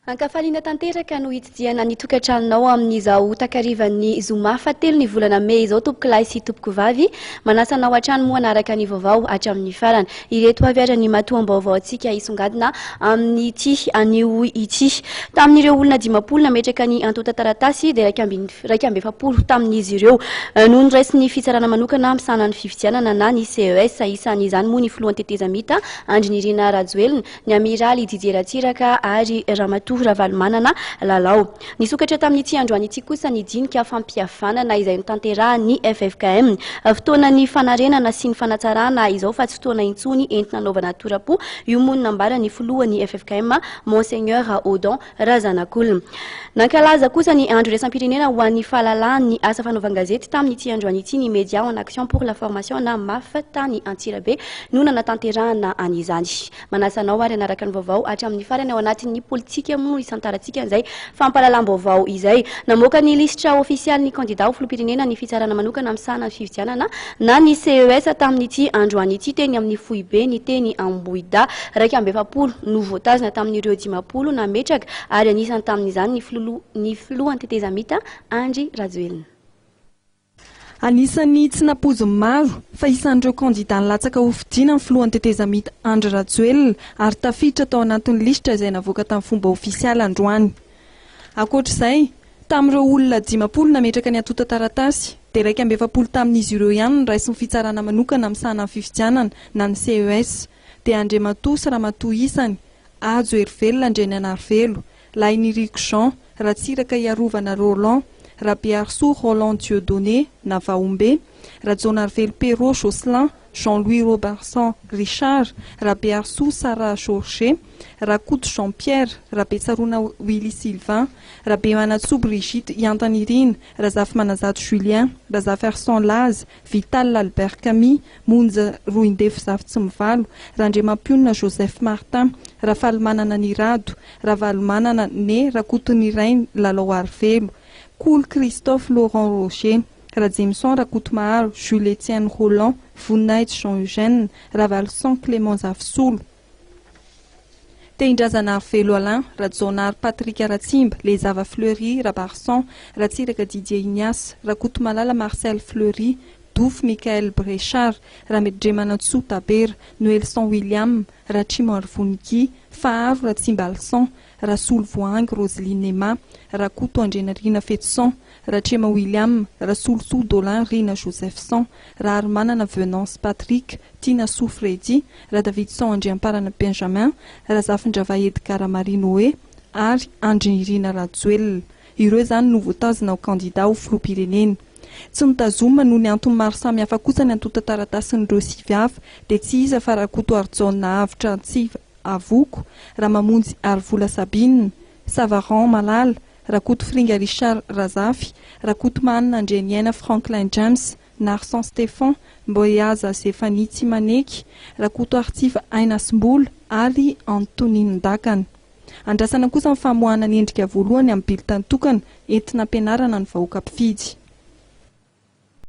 Ankafaliana tanteraka no hitsidihana ny tokantranonao amin'izao takarivan'ny zoma fahatelo ny volana mey izao tompokolahy sy tompokovavy. Manasa anao hatrany moa hanaraka ny vaovao hatramin'ny farany. Ireto avy ary ny matoam-baovao antsika hisongadina amin'ity anio ity. Tamin'ireo olona 50 nametraka ny antontan-taratasy dia 41 tamin'izy ireo no noraisin'ny fitsarana manokana misahana ny fifidianana na ny CES. Isan'izany moa ny filohan'ny tetezamita Andry Nirina Rajoelina, ny Amiraly Didier Ratsiraka ary Ramatoa Ravalomanana Lalao. Nisokatra tamin'ity androany ity kosa ny dinika fampihavanana izay notanterahan'ny ffkm. Fotoanan'ny fanarenana sy ny fanatsarana izao fa tsy fotoana intsony entina hanaovana tora-po, io moa no nambaran'ny filohan'ny ffkm, Monseigneur Odon Razanakolona. Nankalaza kosa ny andro iraisam-pirenena ho an'ny fahalalahan'ny asa fanaovan-gazety tamin'ity androany ity ny Médias en Action pour la Formation na MAF tany Antsirabe no nanatanterahana an'izany. Manasa anao ary hanaraka ny vaovao hatramin'ny farany ao anatin'ny politika moa no isantarantsika an'izay fampahalalam-baovao izay. Namoaka ny lisitra ofisialin'ny kandida ho filoham-pirenena ny fitsarana manokana misahana ny fifidianana na ny CES tamin'ity androany ity teny amin'ny foibe ny teny Ambohidahy. 41 no voatazona tamin'ireo 50 nametraka ary anisany tamin'izany ny filoha ny filohan'ny tetezamita Andry Rajoelina. Anisan'ny tsy nampoizin'ny maro fa isan'ireo kandida nilatsaka ho fidiana ny filohan'ny tetezamita Andry Rajoelina ary tafiditra tao anatin'ny lisitra izay navoaka tamin'ny fomba ofisialy androany. Ankoatra izay, tamin'ireo olona 50 nametraka ny antontan-taratasy dia 41 tamin'izy ireo ihany no raisin'ny fitsarana manokana misahana ny fifidianana na ny CES dia Andriamatoa sy Ramatoa isany, Hajo Herivelona Andrianarivelo, Lahiniriko Jean, Ratsiraka Iarovana Roland, Rabearisoa Roland Dieudonné na Vahombe, Rajaonarivelo Perrot Jocelyn, Jean Louis Robertson Richard, Rabearisoa Sarah Georget, Rakoto Jean Pierre, Rabetsaroana Willy Sylvain, Rabemanantsoa Brigitte Iantanirina, Razafimananjato Julien, Razafiarison Laza, Vital Albert Camille, Monja Roindefo Zafitsimivalo, Randriamampionona Joseph Martin, Rafalimanana Nirado, Ravalomanana Né Rakotonirainy Lalao Arivelo, Kolo Christophe Laurent Roger, Rajemison Rakotomaharo, Jules Etienne Rolland, Voninahitsy Jean Eugène, Ravalison Clément Zafisolo, Tehindrazanarivelo Alain, Rajaonary Patrick Ratsimba, Lezava Fleury Rabarison, Ratsiraka Didier Ignace, Rakotomalala Marcel Fleury, Dofo Michael Brechard, Ramedremanantsoa Tabera, Noelson William, Ratrimoarivony Guy, Faharo Ratsimbalson, Rasolovoahangy Roseline Emma, Rakoto Andrianariana Fetison, Ratrema William, Rasolosoa Dolin Rina Josephson, Raharimanana Venance Patrick, Tianasoa Freddy, Radavidson Andriamparana Benjamin, Razafindravahy Edgard Marie Noé ary Andry Nirina Rajoelina. Ireo izany no voatazona ho kandida ho filoham-pirenena. Tsy notazomina noho ny antony maro samihafa kosa ny antontan-taratasin'ireo sivy hafa dia tsy iza fa Rakotoarijaona Avotra Antsiva Avoko, Ramamonjy Harivola Sabine, Savaran Malala, Rakotofiringa Richard Razafy, Rakotomahanina Andrianiaina Franklin James, Narson Stephan, Mboehaza Zephanie Tsimaneky, Rakotoaritsifa Aina Simbola ary Antonine Dakana. Andrasana kosa ny famoahana ny endrika voalohany amin'ny biltan tokana entina ampianarana ny vahoaka mpifidy.